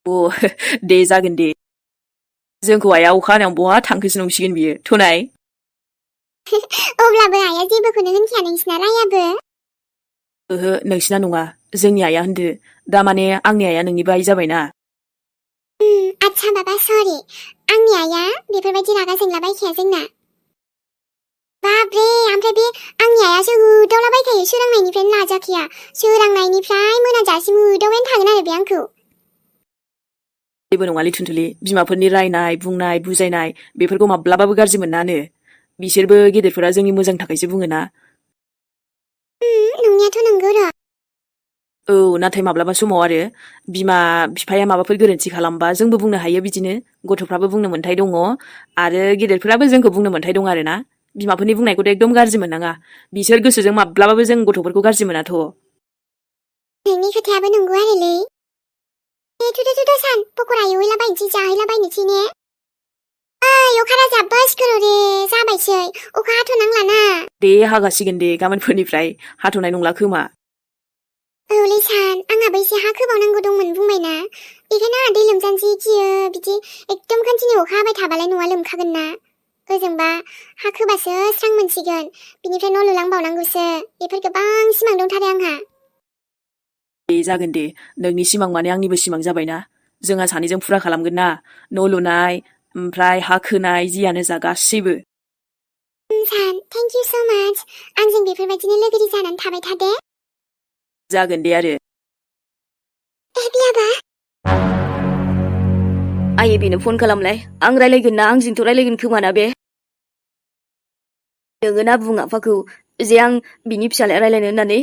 दे जागोन दे। जोंखौ आइया अखा हानायाव बहा थांखोसो नंसिगोन बियो थ'नाय। अब्लाबो आइया जेबोखौनो होनखाया नोंसिना रायाबो? ओहो नोंसिना नङा जोंनि आइया होनदो। दा माने आंनि आइया नोंनिबो आइ जाबायना। आच्छा बाबा सरि। आंनि आइया बेफोरबायदि रागा जोंलाबायखाया जोंना। बाब्रे ओमफ्राय बे आंनि आइयासो होदावलाबायखायो सोरांनायनिफ्रायनो लाजाखैया। सोरांनायनिफ्राय मोनाजासिम होदावबायानो थागोन आरो बे आंखौ। जेबो नङालै थुनथुलि बिमाफोरनि रायनाय बुंनाय बुजायनाय बेफोरखौ माब्लाबाबो गाज्रि मोननानो। बिसोरबो गेदेरफोरा जोंनि मोजांनि थाखायसो बुङोना। नंनायाथ' नंगौ र'। औ नाथाय माब्लाबा समाव आरो बिमा बिफाया माबाफोर गोरोन्थि खालामबा जोंबो बुंनो हायो बिदिनो। गथ'फ्राबो बुंनो मोन्थाय दङ आरो गेदेरफोराबो जोंखौ बुंनो मोन्थाय दं आरोना। बिमाफोरनि बुंनायखौथ' एकदम गाज्रि मोननाङा। बिसोर गोसोजों माब्लाबाबो जों गथ'फोरखौ गाज्रि मोनाथ'। नोंनि खोथायाबो नंगौ आरोलै। थुदो सान पक'रा एवहैलाबायनोसै जाहैलाबायनोसै ने? ओइ अखा राजा बास करो रे जाबायसै अखा हाथ'नांलाना। दे हागासिगोन दे गाबोनफोरनिफ्राय हाथ'नाय नंला खोमा। औलै सान आंहाबो एसे हा खोबावनांगौ दंमोन बुंबायना। बेखायनो आंहा दै लोमजानोसै गियो बिदि एकदम कन्टिनिउ अखा हाबाय थाबालाय न'आ लोमखागोन ना। ओजोंबा हा खोबासो स्रां मोनसिगोन। बिनिफ्राय न' लुलांबावनांगौसो। बेफोर गोबां सिमां दंथारो आंहा। दे जागोन दे नोंनि सिमां माने आंनिबो सिमां जाबायना। जोंहा सानैजों फुरा खालामगोन ना न' लुनाय ओमफ्राय हा खोनाय जियानो जा गासैबो। सान थेंक इउ स' माच। आंजों बेफोरबायदिनो लोगोरि जानानै थाबाय था दे। जागोन दे आरो। बियाबा आइयै बेनो फन खालामलाय। आं रायलायगोन ना आंजोंथ' रायलायगोन खोमाना बे? नोङो ना बुं आफाखौ जे आं बिनि फिसालाया रायलायनो होननानै।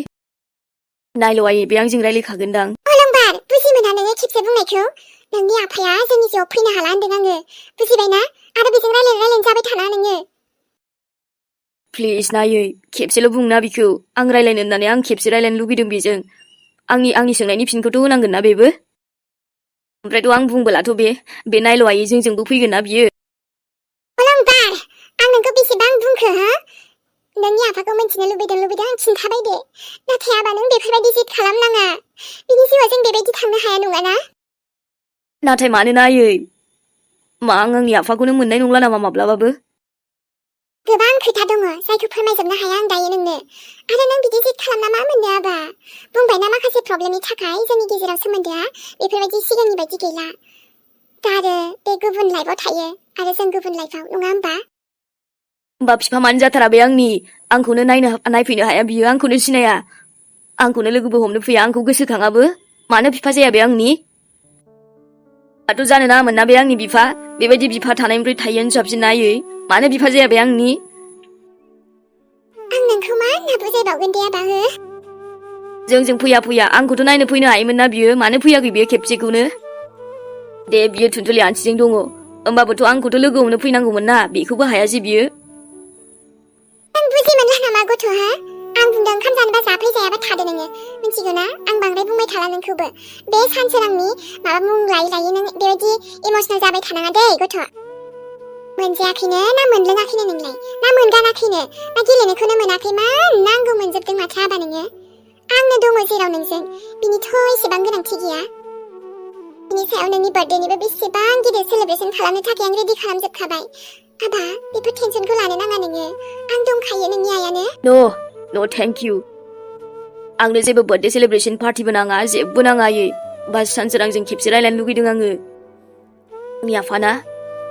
नायल' आइयै बे आंजों रायलायखागोनदां। अलंबार बुजि मोना नोङो खेबसे बुंनायखौ। नोंनि आफाया जोंनि जिउआव फैनो हाला होनदों आङो। बुजिबायना? आरो बेजों रायलायनो जाबाय थाना नोङो। प्लिज ना आइयै खेबसेल' बुंना बिखौ। आं रायलायनो होननानै आं खेबसे रायलायनो लुगैदों बेजों। आंनि सोंनायनि फिनखौथ' होनांगोन ना बेबो। ओमफ्रायथ' आं बुंबोलाथ' बे नायल' आइयै जोंजोंबो फैगोन ना बियो। अलंबार आं नोंखौ बेसेबां बुंखो हो? नोंनि आफाखौ मिन्थिनो लुबैदों आं खिन्थाबाय दे। नाथाय आबा नों बेफोरबायदि जिद खालामनाङा। बिनि जिउआव जों बेबायदि थांनो हाया नङाना? नाथाय मानोना आइयै? मा आं आंनि आफाखौनो मोननाय नंला नामा माब्लाबाबो? गोबां खोथा दङ जायखौ फोरमायजोबनो हाया आं दायो नोंनो। आरो नों बिदि जिद खालामना मा मोननो आबा? बुंबायना माखासे प्रब्लेमनि थाखाय जोंनि गेजेराव सोमोन्दोआ बेफोरबायदि सिगांनि बायदि गैला। दा आरो बे गुबुन लाइफआव थायो आरो जों गुबुन लाइफआव नङा होमबा? होमबा बिफा मानो जाथारा बे आंनि? आंखौनो नायफैनो हाया बियो आंखौनो सिनाया। आंखौनो लोगोबो हमनो फैया आंखौ गोसोखाङाबो। मानो बिफा जाया बे आंनि? दाथ' जानो नाङामोन ना बे आंनि बिफा। बेबायदि बिफा थानायनिफ्राय थायैआनो साबसिन ना आइयै। मानो बिफा जाया बे आंनि? आं नोंखौ मा होनना बुजायबावगोन दे आबा हो? जोंजों फैया आंखौथ' नायनो फैनो हायोमोन ना बियो। मानो फैयाखै बियो खेबसेखौनो? दे बियो थुनथुलि आन्टिजों दङ। होमबाबोथ' आंखौथ' लोगो हमनो फैनांगौमोन ना। बेखौबो हायासै बियो। नों बुजि मोनला नामा गथ' हा? आं बुंदों ओंखाम जानोबा जाफै जायाबा थादो नोङो। मिथिगौ ना? आं बांद्राय बुंबाय थाला नोंखौबो। बे सानसोरांनि माबा मुं लायै नों बेबायदि इमसनेल जाबाय थानाङा दे गथ'। मोनजायाखैनो ना मोनलोङाखैनो नोंलाय? ना मोनगानाखैनो? ना गेलेनोखौनो मोनाखैमोन? नांगौ मोनजोबदों माथो आबा नोङो? आंनो दङ जेराव नोंजों। बिनिथ' एसेबां गोनांथि गैया। बिनि सायाव नोंनि बार्थडेनिबो बेसेबां गिदिर सेलेब्रेसन खालामनो थाखाय आं रेडि खालामजोबखाबाय। आबा बेफोर टेनसनखौ लानो नाङा नोङो। आं दंखायो नोंनि आइयानो। नो थेंक इउ। आंनो जेबो बार्थडे सेलेब्रेसन पार्टिबो नाङा जेबो नाङा आइयै। बास सानसोरांजों खेबसे रायलायनो लुगैदों आङो। आंनि आफाना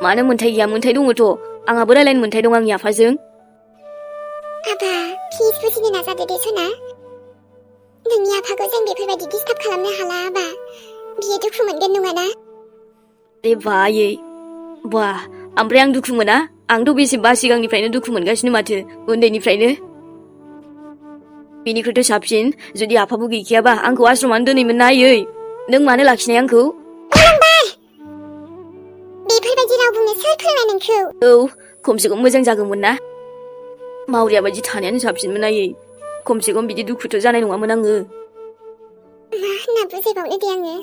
मानो मोन्थाय गैया? मोन्थाय दङथ'। आंहाबो रायलायनो मोन्थाय दं आंनि आफाजों। आबा प्लिज बुजिनो नाजादो दे सना। नोंनि आफाखौ जों बेफोरबायदि डिस्टार्ब खालामनो हाला आबा। बियो दुखु मोनगोन नङाना? दे बा आइयै। बा ओमफ्राय आं दुखु मोना? आंथ' बेसेबा सिगांनिफ्रायनो दुखु मोनगासिनो माथो उन्दैनिफ्रायनो। बेनिख्रुइथ' साबसिन जुदि आफाबो गैखायाबा आंखौ आश्रमानो दोनैमोन ना आइयै। नों मानो लाखिनाय आंखौ? बेफोरबायदि राव बुंनो सोर फोरोंनाय नोंखौ? औ खमसे खम मोजां जागौमोन ना। मावरिया बायदि थानायानो साबसिनमोन आइयै। खमसे खम बिदि दुखुथ' जानाय नङामोन आङो। मा होनना बुजायबावनो दे आङो?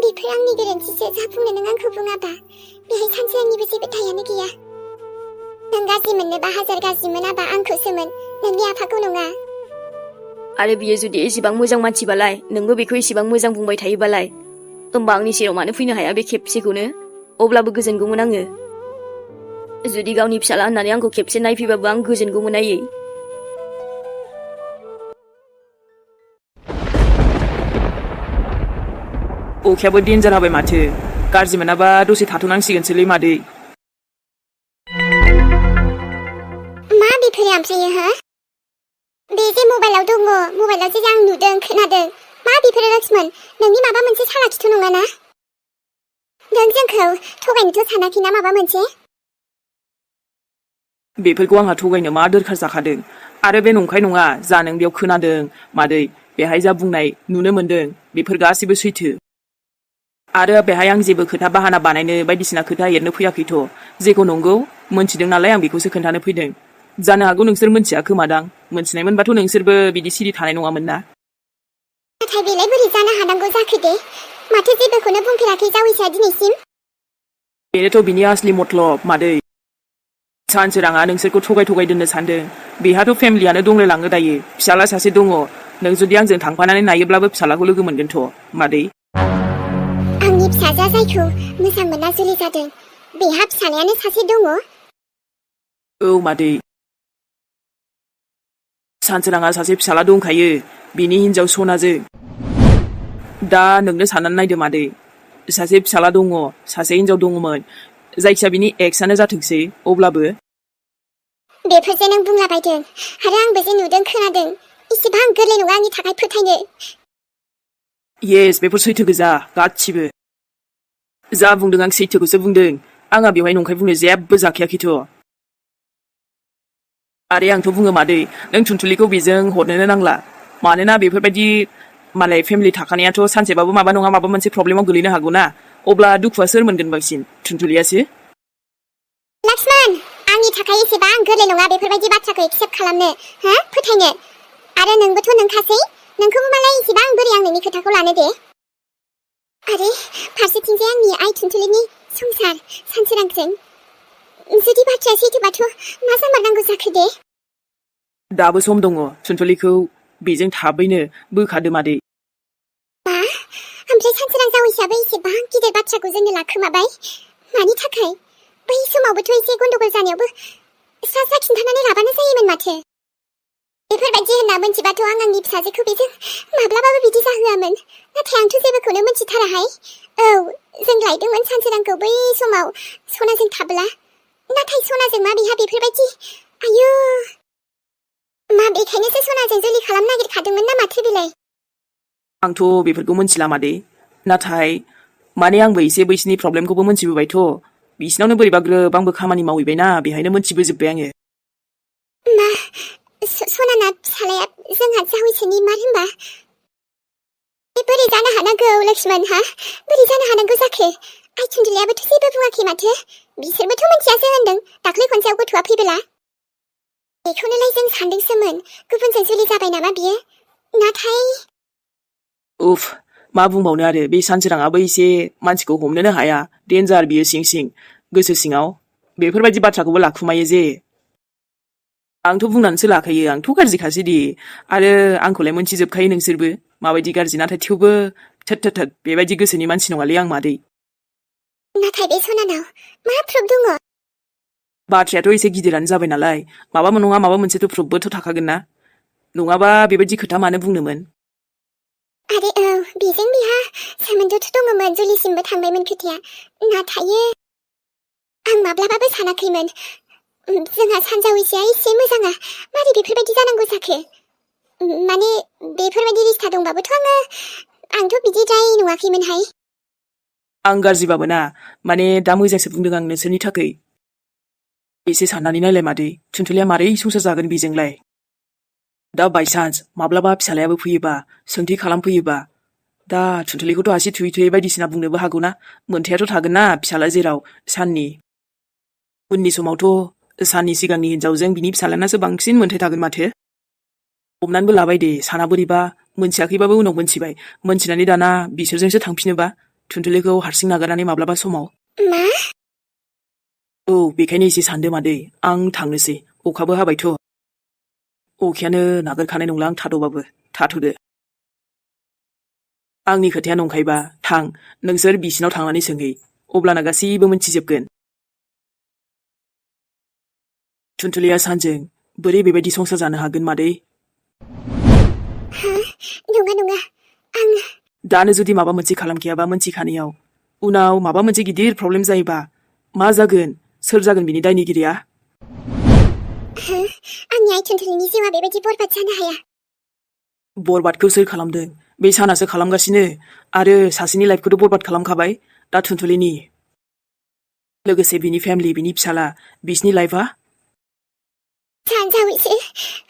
बेफोर आंनि गोरोन्थिसो जा बुंनो नों आंखौ बुङाबा। बेहाय सानसे आंनिबो जेबो दायानो गैया। नों गाज्रि मोननोबा हाजार गाज्रिमोन आबा आंखौसोमोन नोंनि आफाखौ नङा। आरो बियो जुदि एसेबां मोजां मानसिबालाय नोंबो बेखौ एसेबां मोजां बुंबाय थायोबालाय होमबा आंनि सेराव मानो फैनो हाया बे खेबसेखौनो? अब्लाबो गोजोनगौमोन आङो। जुदि गावनि फिसाला होननानै आंखौ खेबसे नायफैबाबो आं गोजोनगौमोन आयै। अखायाबो डेन्जार हाबाय माथो। गाज्रि मोनाबा दसे थाथ'नांसिगोनसोलै मादै। मा बेफोरो ओमफ्रायो हो? बे जे मबाइलाव दङ, मबाइलाव जे आं नुदों खोनादों, मा बेफोरो लक्ष्मण? नोंनि माबा मोनसे सालाखिथ' नङाना? नों जोंखौ थगायनोथ' सानाखैना माबा मोनसे? बेफोरखौ आंहा थगायनो मा दरखार जाखादों? आरो बे नंखाय नङा जा नों बेयाव खोनादों मादै। बेहाय जा बुंनाय नुनो मोनदों बेफोर गासिबो सैथो। आरो बेहाय आं जेबो खोथा बाहाना बानायनो बायदिसिना खोथा एरनो फैयाखैथ'। जेखौ नंगौ मोनथिदों नालाय आं बेखौसो खोन्थानो फैदों। जानो हागौ नोंसोर मोनथिया खोमादां। मोनथिनायमोनबाथ' नोंसोरबो बिदि सिरि थानाय नङामोन ना। नाथाय बेलाय बोरै जानो हानांगौ जाखो दे? माथो जेबोखौनो बुंफेराखै जावैसोआ दिनैसिम। बेनोथ' बिनि आसलि मतलब मादै। सानसोराङा नोंसोरखौ थगाय दोननो सानदों। बेहाथ' फेमिलियानो दंलायलाङो दायो। फिसाला सासे दङ। नों जुदि आंजों थांफानानै नायोब्लाबो फिसालाखौ लोगो मोनगोनथ' मादै। आंनि फिसाजोआ जायखौ मोजां मोनना जुलि जादों, बेहा फिसालायानो सासे दङ? औ मादै। सानसोराङा सासे फिसाला दंखायो, बिनि हिनजाव सनाजों। दा नोंनो साननानै नायदो मादै। सासे फिसाला दङ, सासे हिनजाव दङमोन। जायखिया बिनि एक्सआनो जाथोंसै अब्लाबो। बेफोर जे नों बुंलाबायदों आरो आंबो जे नुदों खोनादों, इसेबां गोरलै नङा आंनि थाखाय फोथायनो। येस, बेफोर सैथो गोजा गासिबो। जा बुंदों आं सैथोखौसो बुंदों। आंहा बेवहाय नंखाय बुंनो जेबो जाखायाखैथ'। आरो आंथ' बुङो मादै, नों थुनथुलिखौ बेजों हरनोनो नांला। मानोना बेफोरबायदि मालाय फेमिलि थाखानायाथ' सानसेबाबो माबा नङा माबा मोनसे प्रब्लेमाव गोलैनो हागौ ना। अब्ला दुखुआ सोर मोनगोन बांसिन? थुनथुलियासो। लक्ष्मण, आंनि थाखाय एसेबां गोरलै नङा बेफोरबायदि बाथ्राखौ एक्सेप्ट खालामनो, हो फोथायनो। आरो नोंबोथ' नोंखासै, नोंखौबो मालाय एसेबां बोरै आं नोंनि खोथाखौ लानो दे। आरो फारसेथिंजाय आंनि आइ थुनथुलिनि संसार सानसोरांजों। जुदि बाथ्राया सैथोबाथ' मा जामारनांगौ जाखो दे? दाबो सम दङ। थुनथुलिखौ बेजों थाबैनो बोखादो मादै। मा? ओमफ्राय सानसोरां जावैसोआबो एसेबां गिदिर बाथ्राखौ जोंनो लाखोमाबाय? मानि थाखाय? बै समावबोथ' एसे गन्डगल जानायावबो स्रा स्रा खिन्थानानै लाबानो जायोमोन माथो। बेफोरबायदि होनना मोनथिबाथ' आं आंनि फिसाजोखौ बेजों माब्लाबाबो बिदि जाहोआमोन। नाथाय आंथ' जेबोखौनो मोनथिथाराहाय। औ, जों लायदोंमोन सानसोरांखौ बै समाव सनाजों थाब्ला। नाथाय सनाजों मा बेहा बेफोरबायदि? आयु, मा बेखायनोसो सनाजों जुलि खालामनो नागिरखादोंमोन ना माथो बेलाय? आंथ' बेफोरखौ मोनथिला मादै। नाथाय माने आंबो एसे बैसिनि प्रब्लेमखौबो मोनथिबोबायथ'। बिसिनावनो बोरैबा ग्रोब आंबो खामानि मावहैबायना, बेहायनो मोनथिबोजोब्बाय आङो। मा? सनाना फिसालाया जोंहा जावैसोनि मार होनबा? बोरै जानो हानांगौ लक्ष्मण, हा? बोरै जानो हानांगौ जाखो? आइ थुनथुलियाबोथ' जेबो बुङाखै माथो। बिसोरबोथ' मोनथियासो होनदों दाख्लै खनसेयाव गथ'आ फैबोला। बेखौनोलाय जों सानदोंसोमोन, गुबुनजों जुलि जाबाय नामा बियो? नाथाय उफ, मा बुंबावनो आरो। बे सानसोराङाबो एसे मानसिखौ हमनोनो हाया। डेन्जार बियो सिं सिं। गोसो सिङाव बेफोरबायदि बाथ्राखौबो लाखुमायो जे। आंथ' बुंनानैसो लाखायो, आंथ' गाज्रिखासै दे। आरो आंखौलाय मोनथिजोबखायो नोंसोरबो माबायदि गाज्रि। नाथाय थेवबो थोद बेबायदि गोसोनि मानसि नङालै आं मादै। नाथाय बे सनानाव मा प्रुफ दङ? बाथ्रायाथ' एसे गिदिरानो जाबाय नालाय, माबा नङा माबा मोनसेथ' प्रुफबोथ' थाखागोन ना। नङाबा बेबायदि खोथा मानो बुंनोमोन? आरे औ, बेजों बेहा सोमोन्दोथ' दङमोन, जुलिसिमबो थांबायमोन खोथाया। नाथाय आं माब्लाबाबो सानाखैमोन जोंहा सानजावैसोआ एसे मोजाङा मारै बेफोरबायदि जानांगौ जाखो। माने बेफोरबायदि रिस्ता दंबाबोथ' आंथ' बिदिद्राय नङाखैमोनहाय। आं गाज्रिबाबो ना, माने दा मोजांसो बुंदों आं नोंसोरनि थाखै। एसे साननानै नायलाय मादै, थुनथुलिया मारै संसार जागोन बेजोंलाय? दा बायसान्स माब्लाबा फिसालायाबो फैयोबा, सोंथि खालामफैयोबा, दा थुनथुलिखौथ' आसि थुयै बायदिसिना बुंनोबो हागौ ना। मोन्थायाथ' थागोन ना फिसाला जेराव साननि। उननि समावथ' साननि सिगांनि हिनजावजों बिनि फिसालानासो बांसिन मोन्थाय थागोन माथो। हमनानैबो लाबाय दे, साना बोरैबा मोनथियाखैबाबो उनाव मोनथिबाय। मोनथिनानै दाना बिसोरजोंसो थांफिनोबा, थुनथुलिखौ हारसिं नागारनानै माब्लाबा समाव। मा? औ, बेखायनो एसे सानदो मादै। आं थांनोसै, अखाबो हाबायथ'। अखायानो नागारखानाय नंला आं थाद'बाबो। थाथ'दो। आंनि खोथाया नंखायबा थां नोंसोर बिसिनाव थांनानै सोंहै अब्लाना गासैबो मोनथिजोबगोन थुनथुलिया सानजों बोरै बेबायदि संसार जानो हागोन मादै नङा आं दानो जुदि माबा मोनसे खालामखायाबा मोनथिखानायाव उनाव माबा मोनसे गिदिर प्रब्लेम जायोबा मा जागोन सोर जागोन बिनि दायनिगिरिया आंनि आइ थुनथुलिनि जिउआ बेबायदि बरबाद जानो हाया बरबादखौ सोर खालामदों बे सानासो खालामगासिनो आरो सासेनि लाइफखौथ' बरबाद खालामखाबाय दा थुनथुलिनि लोगोसे बिनि फेमिलि बिनि फिसाला बिसिनि लाइफआ सानजावैसो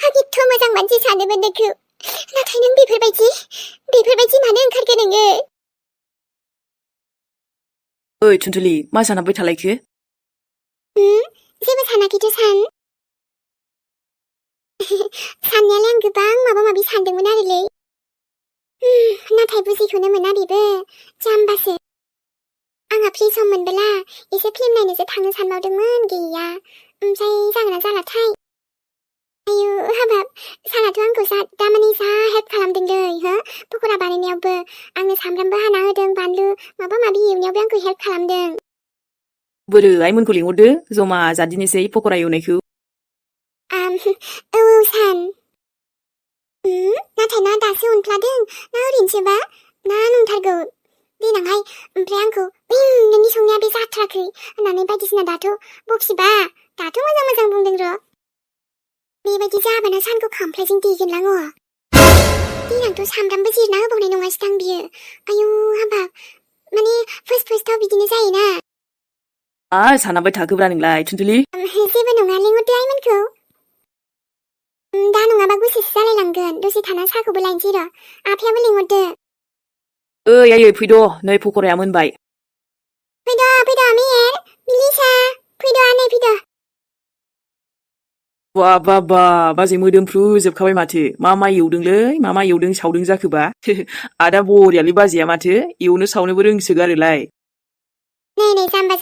आं एथ' मोजां मानसि सानोमोन नोंखौ नाथाय नों बेफोरबायदि मानो ओंखारखो नोङो ओइ थुनथुलि मा सानाब्बाय थालायखो जेबो सानाखैथ' साननायालाय आं गोबां माबा माबि सानदोंमोन आरोलै नाथाय बुजिखौनो मोना बेबो जाम्बासो आंहा फ्रि सम मोनबोला एसे फिल्म नायनोसो थांनो सानबावदोंमोन गैया ओमफ्राय जागोना जालाथाय आयु हाबाब सानाथ' आंखौ दामानि जा हेल्प खालामदोंलै हो पक'रा बानायनायावबो आंनो सामब्रामबो हाना होदों बानलु माबा माबि एवनायावबो आंखौ हेल्प खालामदों बोरो आइमोनखौ लिंहरदो जमा जादिनोसै पक'रा एवनायखौ औ सान नाथाय ना दासो अनफ्लादों ना ओरैनोसोबा ना नंथारगौ देनांहाय ओमफ्राय आंखौ नोंनि संनाया बे जाथाराखै होननानै बायदिसिना दाथ' बखिबा दाथ' मोजां बुंदों र' बेबायदि जाबाना सानखौ खामफ्लायजों देगोनलाङो देनांथ' सामब्रामबो जिरना होबावनाय नङासोदां बियो आयु हाबाब माने फार्स्टआव बिदिनो जायोना सानाब्बाय थाखोब्रा नोंलाय थुनथुलि जेबो नङा लिंहरदो आइमोनखौ दा नङाबा गुसुसो जालायलांगोन दसे थाना साहाखौबो लायनोसै र' आफायाबो लिंहरदो ओइ आयै फैद' नै पक'राया मोनबाय फैद' मेहेर बिलिसा फैद' आनै फैद' बा बाजै मोदोमफ्रु जोबखाबाय माथो मा एवदोंलै मा एवदों सावदों जाखोबा आदा बरियालै बाजैया माथो एवनो सावनोबो रोंसोगारोलाय नै जाम्बा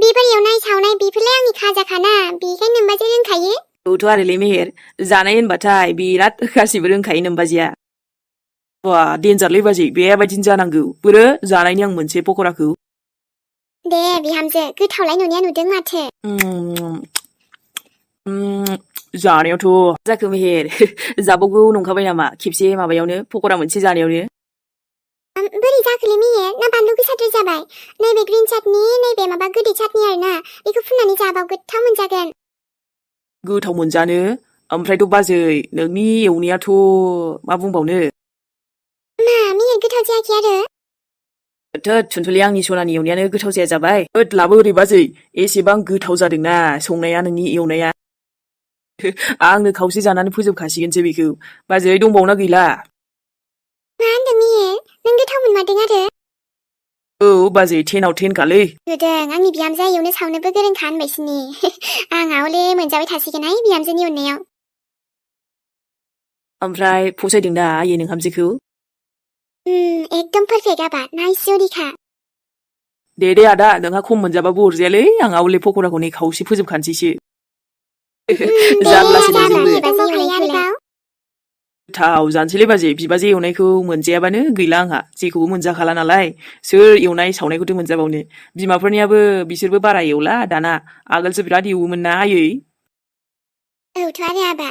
बेफोर एवनाय सावनाय बेफोरलाय आंनि खाजाखाना बेखायनो नोमबाजै रोंखायो औथ' आरोलै मेहेर जानाय होनबाथाय बिराद गासिबो रोंखायो नोमबाजैया बा देन्जारलै बाजै बेबायदिनो जानांगौ बोरो जानायनि आं मोनसे पक'राखौ दे बिहामजो गोथावलाय नुनाया नुदों माथो जानायावथ' जाखो मेहेर जाबावगौ नंखाबाय नामा खेबसे माबायावनो पक'रा मोनसे जानायावनो बोरै जाखोलै मेहेर ना बानलु गोसाद्राय जाबाय नैबे ग्रिन चाटनि नैबे माबा गोदै चाटनि आरोना बेखौ फुननानै जाबाव गोथाव मोनजागोन गोथाव मोनजानो ओमफ्रायथ' बाजै नोंनि एवनायाथ' मा बुंबावनो मा मेहेर गोथाव जायाखै आरो थोद थुनथुलि आंनि सनानि एवनायानो गोथाव जाया जाबाय लाबो ओरै बाजै एसेबां गोथाव जादोंना संनाया नोंनि एवनाया आंनो खावसे जानानै फोजोबखासिगोनसो बेखौ बाजै दंबावना गैला मा होनदों मेहेर नों गोथाव मोनमारदों आरो औ बाजै 10 आव 10 खालै नुदों आंनि बिहामजोआ एवनो सावनोबो गोरोंखा होनबायसिनि आंहा हले मोनजाबाय थासिगोनहाय बिहामजोनि अननायाव ओमफ्राय फसायदों दा आयै नोंहामजोखौ एकदम पारफेक्ट आबा नाइस जरिखा दे आदा नोंहा खम मोनजाबाबो अरजायालै आंहा हले पक'राखौ नै खावसे फोजोबखानोसैसो जारलासो नोंजोंबो थाव जानोसैलै बाजै बिबाजै एवनायखौ मोनजायाबानो गैला आंहा जेखौबो मोनजाखाला नालाय सोर एवनाय सावनायखौथ' मोनजाबावनो बिमाफोरनियाबो बिसोरबो बारा एवला दाना आगोलसो बिराद एवोमोन ना आयै औथ' आरो आबा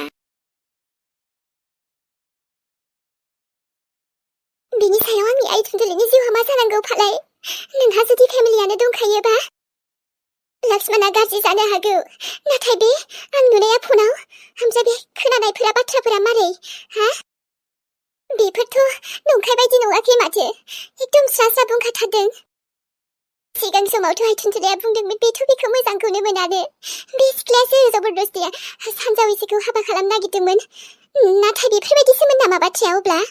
बिनि सायाव आंनि आइ थुनथुलिनि जिउहा मा जानांगौ फालाय नोंहा जुदि फेमिलियानो दंखायोबा लक्ष्मणा गाज्रि जानो हागौ नाथाय बे आं नुनाया फनाव ओमफ्राय बे खोनानायफोरा बाथ्राफोरा मारै हा बेफोरथ' नंखाय बायदि नङाखै माथो एकदम स्रा बुंखाथारदों सिगां समावथ' आइ थुनथुलिया बुंदोंमोन बेथ' बेखौ मोजांखौनो मोनानो बे सिख्लायासो जबरदस्तिया सानजावैसोखौ हाबा खालामनो नागिरदोंमोन नाथाय बेफोरबायदिसोमोन नामा बाथ्राया अब्ला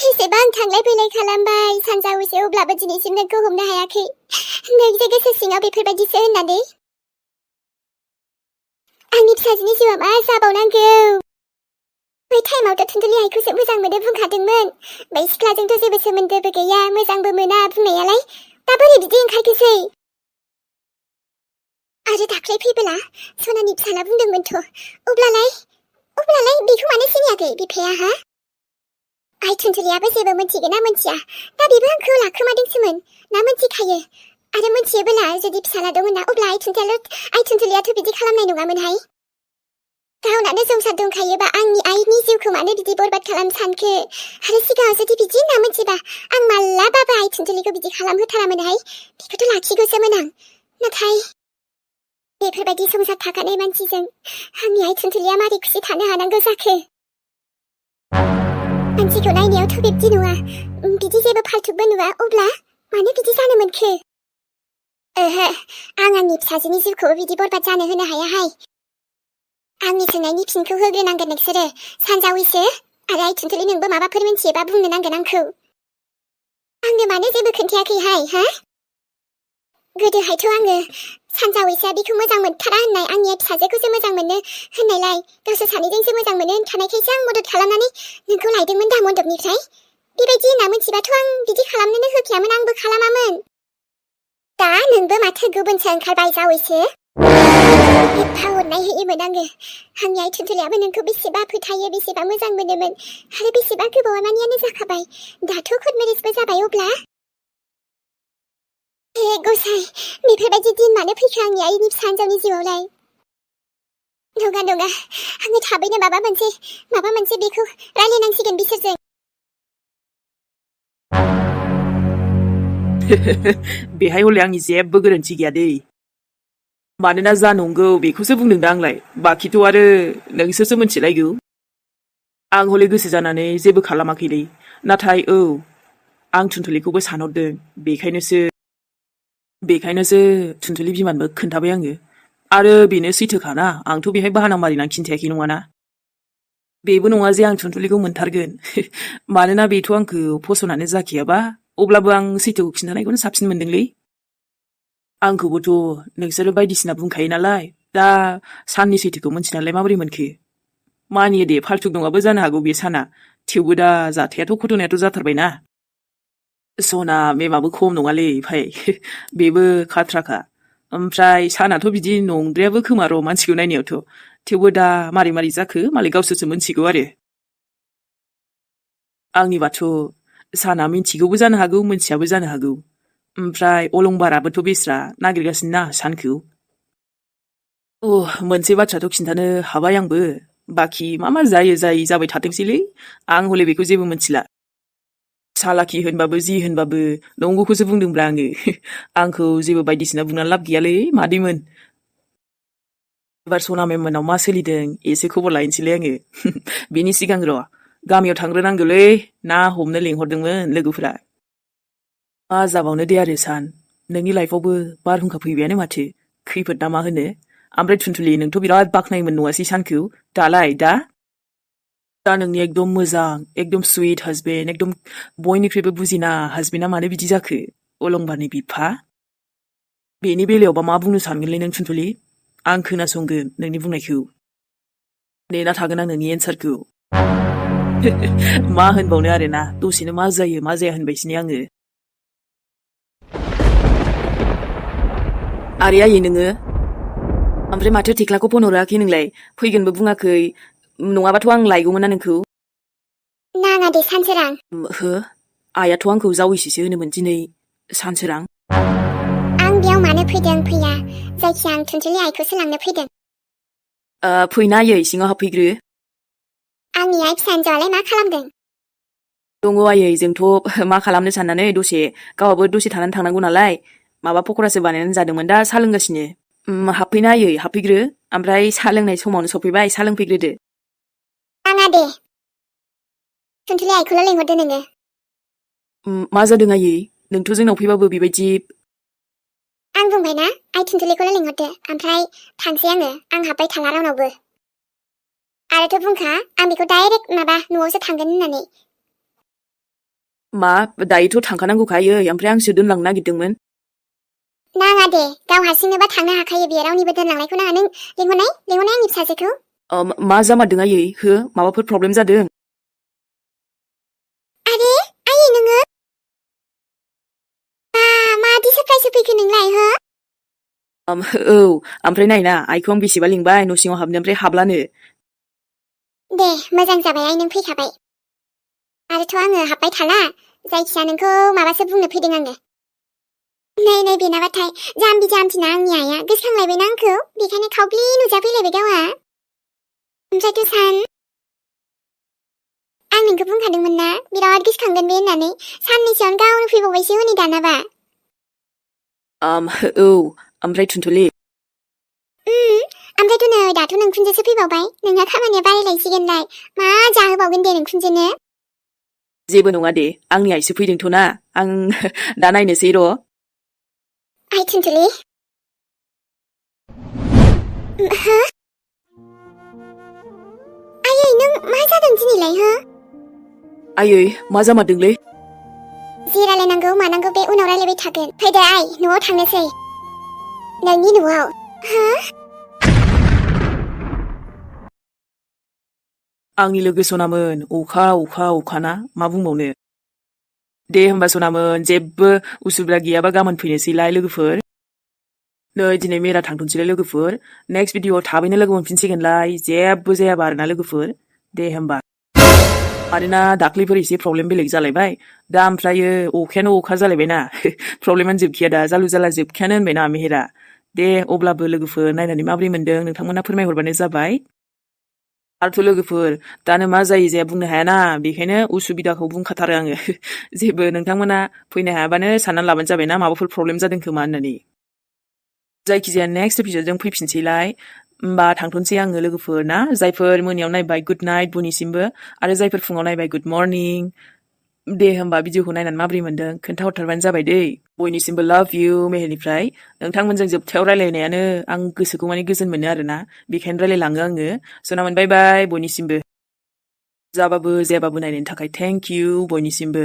एसेबां थांलाय फैलाय खालामबाय सानजावैसो अब्लाबो दिनैसिम नोंखौ हमनो हायाखै नोंजे गोसो सिङाव बेफोरबायदिसो होननानै आंनि फिसाजोनि जिउआ मा जाबावनांगौ बै टाइमावथ' थुनथुलि आइखौसो मोजां मोनो बुंखादोंमोन बै सिख्लाजोंथ' जेबो सोमोन्दोबो गैया मोजांबो मोना बुंनायालाय दा बोरै बिदि ओंखारखोसै आरो दाख्लै फैबोला सनानि फिसाला बुंदोंमोनथ' अब्लालाय बेखौ मानो सिनायाखै बिफाया हा आइ थुनथुलियाबो जेबो मोनथिगोना मोनथिया दा बेबो आंखौ लाखोमादोंसोमोन ना मोनथिखायो आरो मोनथियोबोला जुदि फिसाला दंना अब्ला आइ थुनथुलियाथ' बिदि खालामनाय नङामोनहाय गावनानो संसार दंखायोबा आंनि आइनि जिउखौ मानो बिदि बरबाद खालामनो सानखो आरो सिगाङाव जुदि बिदि होनना मोनथिबा आं मालाबाबो आइ थुनथुलिखौ बिदि खालामहोथारामोनहाय बेखौथ' लाखिगौसोमोन आं नाथाय बेफोरबायदि संसार थाखानाय मानसिजों आंनि आइ थुनथुलिया मारै खुसि थानो हानांगौ जाखो मानसिखौ नायनायावथ' बिब्दि नङा बिदि जेबो फाल्थुबो नुवा अब्ला मानो बिदि जानो मोनखो ओहो आं आंनि फिसाजोनि जिउखौ बिदि बरबाद जानो होनो हायाहाय आंनि सोंनायनि फिनखौ होग्रोनांगोन नोंसोरो सानजावैसो आरो आइ थुनथुलि नोंबो माबाफोर मिन्थियोबा बुंनो नांगोन आंखौ आंनो मानो जेबो खोन्थायाखैहाय हा गोदोहायथ' आङो सानजावैसोआ बिखौ मोजां मोनथारा होननाय आंनि फिसाजोखौसो मोजां मोनो होननायलाय गावसोर सानैजोंसो मोजां मोनो होनखानायखायसो आं मदद खालामनानै नोंखौ लायदोंमोन दा मन्दपनिफ्राय बेबायदि होनना मोनथिबाथ' आं बिदि खालामनोनो होखायामोन आंबो खालामामोन दा नोंबो माथो गुबुनसो ओंखारबाय जावैसो एफा अननाय होयोमोन आङो आंनि आइ थुनथुलियाबो नोंखौ बेसेबा फोथायो बेसेबा मोजां मोनोमोन आरो बेसेबा गोबावानो जाखाबाय दाथ' कर्ट मेरेजबो जाबाय अब्ला हे गसाइ बेफोरबायदि दिन मानो फैखो आंनि आइनि फिसा हिन्जावनि जिउआवलाय नङा आङो थाबैनो माबा मोनसे बेखौ रायलायनांसिगोन बिसोरजों बेहाय हले आंनि जेबो गोरोन्थि गैया दै मानोना जा नंगौ बेखौसो बुंदों दा आंलाय बाखिथ' आरो नोंसोरसो मिथिलायगौ आं हले गोसो जानानै जेबो खालामाखैलै नाथाय औ आं थुनथुलिखौबो सानहरदों बेखायनोसो थुनथुलि बिमानोबो खोन्थाबाय आङो आरो बेनो सैथोखाना आंथ' बेहाय बाहाना मारिनानै खिन्थायाखै नङाना बेबो नङा जे आं थुनथुलिखौ मोनथारगोन मानोना बेथ' आंखौ फसनानो जाखियाबा अब्लाबो आं सैथोखौ खिन्थानायखौनो साबसिन मोनदोंलै आंखौबोथ' नोंसोरो बायदिसिना बुंखायो नालाय दा साननि सैथोखौ मोनथिनालाय माबोरै मोनखो मानियो दे फाल्थुक नङाबो जानो हागौ बे साना थेवबो दा जाथायाथ' घटनायाथ' जाथारबायना सना मेमाबो खम नङालै भाइ बेबो खाथ्राखा ओमफ्राय सानाथ' बिदि नंद्रायाबो खोमा र' मानसिखौ नायनायावथ' थेवबो दा मारै जाखो मालाय गावसोरसो मोनथिगौ आरो आंनिबाथ' साना मिन्थिगौबो जानो हागौ मोनथियाबो जानो हागौ ओमफ्राय अलंबाराबोथ' बेस्रा नागिरगासिनो ना सानखौ मोनसे बाथ्राथ' खिन्थानो हाबाय आंबो बाखि मा जायो जाबाय थाथोंसैलै आं हले बेखौ जेबो मोनथिला सालाखि होनबाबो जि होनबाबो नंगौखौसो बुंदोंब्रा आंखौ जेबो बायदिसिना बुंनानै लाब गैयालै मादैमोन एबार सना मेममोनाव मा सोलिदों एसे खबर लायनोसैलै आङो बिनि सिगां र' गामियाव थांग्रोनांगौलै ना हमनो लेंहरदोंमोन लोगोफोरा मा जाबावनो दे आरो सान नोंनि लाइफआवबो बारहुंखा फैबायानो माथो खैफोद ना मा होनो ओमफ्राय थुनथुलि नोंथ' बिराद बाख्नायोमोन नङासै सानखौ दालाय दा नोंनि एकदम मोजां एकदम सुइट हासबेन्ड एकदम बयनिख्रुइबो बुजिना हासबेन्डा मानो बिदि जाखो अलंबारनि बिफा बेनि बेलायावबा मा बुंनो सानगोनलै नों थुनथुलि आं खोनासंगोन नोंनि बुंनायखौ नेना थागोन आं नोंनि एन्सारखौ मा होनबावनो आरोना दसेनो मा जायो मा जाया होनबायसिनो आङो आरे आयै नोङो ओमफ्राय माथो थेख्लाखौ फन हराखै नोंलाय फैगोनबो बुङाखै नङाबाथ' आं लायगौमोन ना नोंखौ नाङा दे सानसोरां हो आइयाथ' आंखौ जावैसोसो होनोमोन दिनै सानसोरां आं बेयाव मानो फैदों फैया जायखिया आं थुनथुलि आइखौसो लांनो फैदों फैना आयै सिङाव हाबफैग्रो आंनि आइ फिसा हिन्जावालाय मा खालामदों दङ आयै जोंथ' मा खालामनो साननानै गावहाबो दसे थानानै थांनांगौ नालाय माबा पकरासो बानायनानै जादोंमोन दा साहा लोंगासिनो हाबफैना आयै हाबफैग्रो ओमफ्राय साहा लोंनाय समावनो सफैबाय साहा लोंफैग्रोदो नाङा दे थुनथुलि आइखौल' लेंहरदो नोङो मा जादों आयै नोंथ' जोंनाव फैबाबो बेबायदि आं बुंबायना आइ थुनथुलिखौल' लेंहरदो ओमफ्राय थांसै आं हाबबाय थाला रावनावबो आरोथ' बुंखा आं बेखौ डाइरेक्ट न'आवसो थांगोन होननानै मा दायोथ' थांखानांगौखा आयै ओमफ्राय आंसो दोनलांनो नागिरदोंमोन नाङा दे गाव हारसिंनोबा थांनो हाखायो बेयो रावनिबो दोनलांनायखौ नाङा नों लेंहरनाय आंनि फिसाजोखौ मा जामारदों आयै हो माबाफोर प्रब्लेम जादों आरे आयै नोङो मादि सारप्राइज होफैखो नोंलाय हो औ ओमफ्राय नायना आइखौ आं बेसेबा लिंबाय न' सिङाव हाबनो ओमफ्राय हाबलानो दे मोजां जाबाय आइ नों फैखाबाय आरोथ' आङो हाबबाय थाला जायखिया नोंखौ माबासो बुंनो फैदों आङो नै बेनाबाथाय जाम्बि जाम्बिना आंनि आइया गोसोखांलायबायना आंखौ बेखायनो खावब्लि नुजाफैलायबाय गावहा ओमफ्रायथ' सान आं नोंखौ बुंखादोंमोन ना बिराद गोसोखांगोन बे होननानै साननैसोआवनो गावनो फैबावबायसो हनै दानाबा औ ओमफ्राय थुनथुलि ओमफ्रायथ' नै दाथ' नोंखुनजोसो फैबावबाय नोंहा खामानिया बारायलायसिगोनलाय मा जाहोबावगोन दे नोंखुनजोनो जेबो नङा दे आंनि आइसो फैदोंथ' ना आं दा नायनोसै र' आइ थुनथुलि हो आयै नों मा जादों दिनैलाय हो आयै मा जामारदोंलै जि रायलायनांगौ मानांगौ बे उनाव रायलायबाय थागोन फैदो आइ न'आव थांनोसै नोंनि न'आव हो आंनि लोगो सनामोन अखाना मा बुंबावनो दे होमबा सनामोन जेबो उसुबिदा गैयाबा गाबोन फैनोसैलाय लोगोफोर नै दिनै मेरा थांथ'नोसैलाय लोगोफोर नेक्स्ट भिडिअआव थाबैनो लोगो मोनफिनसिगोनलाय जेबो जायाबा आरोना लोगोफोर दे होमबा मानोना दाख्लैफोर एसे प्रब्लेम बेलेग जालायबाय दा ओमफ्रायो अखायानो अखा जालायबायना प्रब्लेमानो जोबखाया दा जालु जाला जोबखायानो होनबायना मेहेरा दे अब्लाबो लोगोफोर नायनानै माबोरै मोनदों नोंथांमोना फोरमायहरबानो जाबाय आरोथ' लोगोफोर दानो मा जायो जाया बुंनो हायाना बेखायनो उसुबिदाखौ बुंखाथारो आङो जेबो नोंथांमोना फैनो हायाबानो साननानै लाबानो जाबायना माबाफोर प्रब्लेम जादों खोमा होननानै जायखिजाया नेक्स्ट एपिसडजों फैफिनसैलाय होमबा थांथ'नोसै आङो लोगोफोर ना जायफोर मोनायाव नायबाय गुड नाइट बयनिसिमबो आरो जायफोर फुङाव नायबाय गुड मर्निं दे होमबा भिडिअखौ नायनानै माबोरै मोनदों खोन्थाहरथारबानो जाबाय दै बयनिसिमबो लाभ इउ मेहेरनिफ्राय नोंथांमोनजों जोबथायाव रायलायनायानो आं गोसोखौ माने गोजोन मोनो आरोना बेखायनो रायलायलाङो आङो सनामोन बाय बाय बयनिसिमबो जाबाबो जायाबाबो नायनायनि थाखाय थेंक इउ बयनिसिमबो